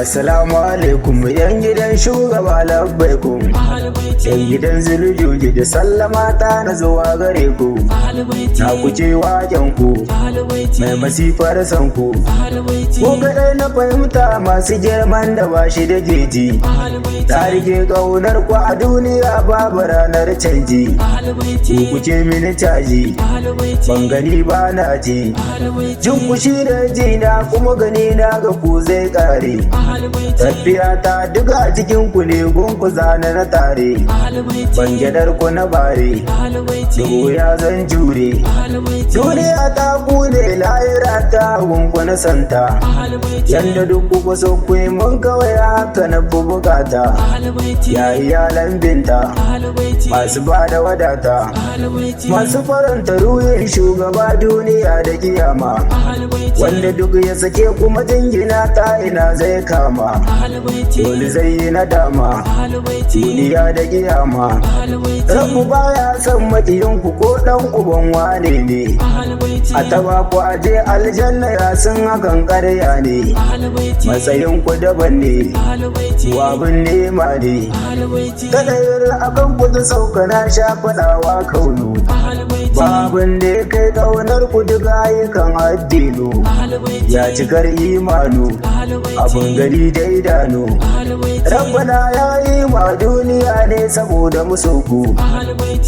Assalamu alaikum yan gidan shugaba, labbaikum. Yan gidan Zuljuji da sallama ta na zuwa gare ku. Na kuce waken ku mai masifar san ku. Ku kaɗai na fahimta masu girman da ba shi da jeji. Ta rike ƙaunar ku a duniya babu ranar canji. Ku kuce mini caji, ban gani ba na ji. Jin ku shi da jina kuma gani na ga ku zai ƙare. Tafiya ta duka a cikin ku ne gun ku zana na tare. Ban gyadar ku na bare, dubu ya zan jure. Duniya ta ku ne, lahira ta gunku na santa. Yanda duk kuka so ku yi mun kawai haka na fi bukata. Ya iyalan Binta, masu ba da wadata, masu faranta ruhin shugaba duniya da kiyama. Wanda duk ya sake kuma jingina ta ina zai kama. Dole zai yi nadama, duniya da kiyama. Rabu baya son makiyinku ko dan uban wane ne. A taba ku aje aljanna ya sun hakan ƙarya ne. Matsayin ku daban ne, abin nema ne. Kadayar akan ku ta sauka na sha faɗawa kaunu. Babin da ya kai ƙaunar ku duk ayyukan addinu. Ya cikar imanu, abin gari da idanu. Rabbana ya yi ma duniya ne saboda musoku.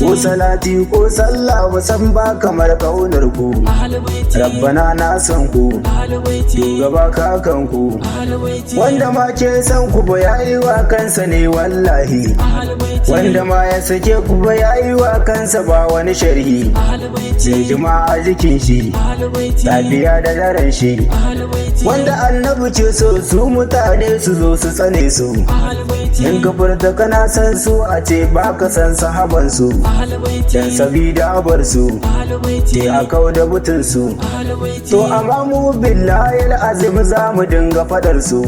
Ko salati ko sallah musan ba kamar ƙaunar ku. Rabbana na san ku, shugaba kakanku. Wanda ma ke san ku ba ya yi wa kansa ne wallahi. Wanda ma ya sake ku ba ya yi wa kansa, ba wani sharhi. Zai jima a jikin shi, safiya da daren shi. Wanda annabi ce so su mutane su zo su tsane su. In ka furta kana san su a ce ba ka san sahaban su. Dan sabida abar su, ce a kau da butun su. To amma mu billahi azim za mu dinga fadar su.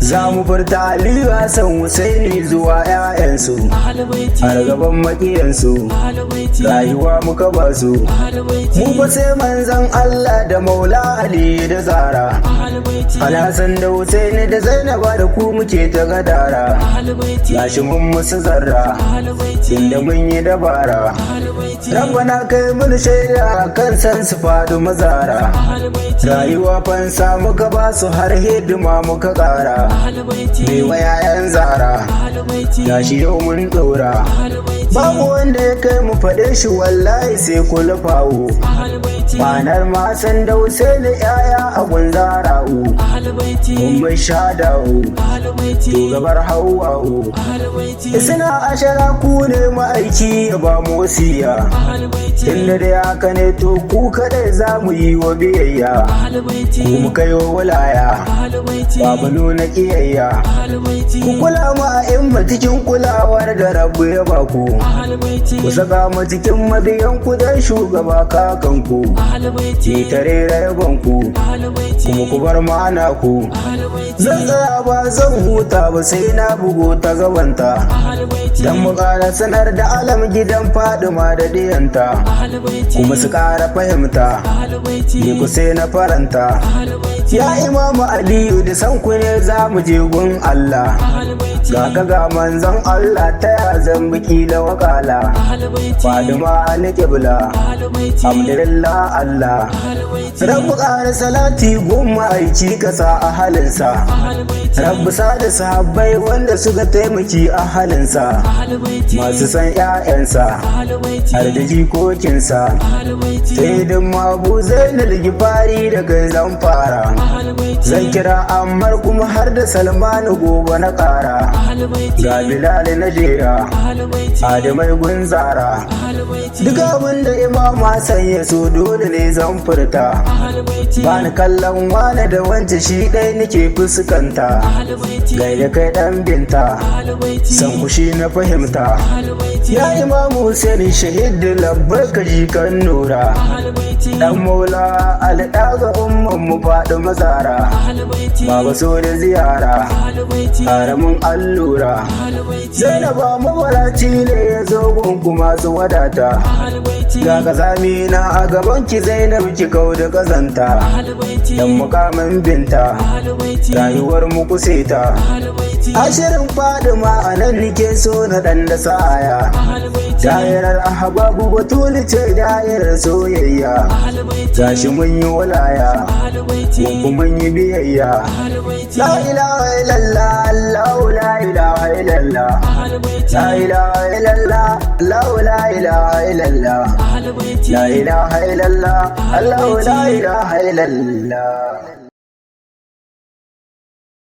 Za mu furta Aliyu, Hassan, Husaini zuwa 'ya'yansu. Har gaban makiyansu, rayuwa muka ba su. Mu fa sai manzon Allah da Maula Ali da Zara. Alhassan da Husaini da Zainaba da ku muke ta gadara. Gashi mun musu zarra, inda mun yi dabara. Rabbana kai mun shaida kan san su faɗi mazara. Rayuwa fansa muka ba su har hidima muka ƙara. Mai wa 'ya'yan Zara, gashi yau mun ɗora. Babu wanda ya kai mu faɗe shi wallahi sai kulafawo. Ma'anar masan da Husaini 'ya'ya a gunzara'u. Mun shada'u, shugabar Hauwa'u. Suna ashara ku ne ma'aiki ya ba mu wasiya. Tunda da haka ne to ku kadai za mu yi wa biyayya. Ku mu kai wa wilaya, babu nuna kiyayya. Ku kula mu a imma cikin kulawar da Rabu ya baku. Ku saka mu cikin mabiyan ku dan shugaba kakanku. Ki tare yabonku, kuma ku bar ma'ana ku. Zan tsaya ba zan huta ba sai na bugo ta gabanta. Dan mu ƙara sanar da alam gidan Fadima da diyanta. Kuma su ƙara fahimta, ni ku sai na faranta. Ya Imamu Aliyu, da san ku ne za mu je gun Allah. Ga ka ga manzon Allah, ta ya zan biki da wakala. Fadima alƙibla, alhamdulillah Allah. Rabu ƙara salati gumma aiki kasa a halinsa. Rabbu sa da sahabbai wanda suka taimaki a halinsa. Masu san 'ya'yansa, har da jikokinsa. Sai da Mabu Zainal Gifari da kai zan fara. Zan kira Ammar kuma har da Salmanu gobe na ƙara. Ga Bilal na jera, Adamai gunzara. Duk abin da Imam Hassan ya so dole ne zan furta. Ba ni kallon wane da wance, shi ɗaya nake fuskanta. Gaida kai ɗan Binta, san kushi na fahimta. Ya Imam Hussein shahid, labbar ka jikan Nura. Dan Maula alɗaga umman mu faɗi mazara. Baba so da ziyara, haramun allura. Zainaba mabaraci ne ya zo gungu masu wadata. Ga kazami na a gaban ki Zainab, ki kau da kazanta. Dan mukamin binta, rayuwar mu kuseta. Ashirin Fadima a nan nike so na dan da sa'aya. Da'irar Ahbabu Batuli ce da'irar soyayya. Gashi mun yi walaya, mu kuma mun yi biyayya. La ilaha illallah, Allahu la ilaha illallah. La ilaha illallah, Allahu la ilaha illallah. La ilaha illallah, Allahu la ilaha illallah.